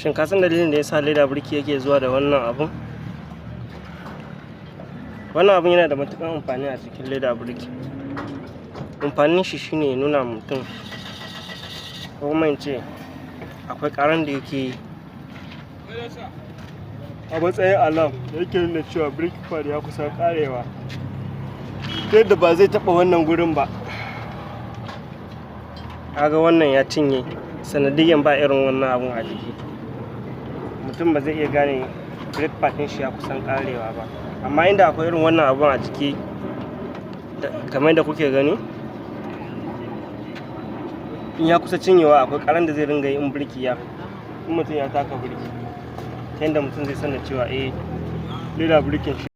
Shin ka san dalilin da ya sa leda birki yake zuwa da wannan abun? Wannan abun yana da matuƙar amfani a cikin leda birki. Amfanin shi shine ya nuna mutum, ko kuma in ce akwai ƙaran da yake yi a matsayin alarm da yake nuna cewa brake pad ya kusa ƙarewa, ta yadda ba zai taɓa wannan gurin ba. Kaga wannan ya cinye sanadiyyan ba irin wannan abun a jiki. Mutum ba zai iya gane brake pad ɗin shi ya kusan ƙarewa ba. Amma inda akwai irin wannan abun a jiki, kamar yadda kuke gani, in ya kusa cinyewa, akwai ƙaran da zai ringa yi in mutum ya taka birki, ta yadda mutum zai san da cewa eh, leda birkin shi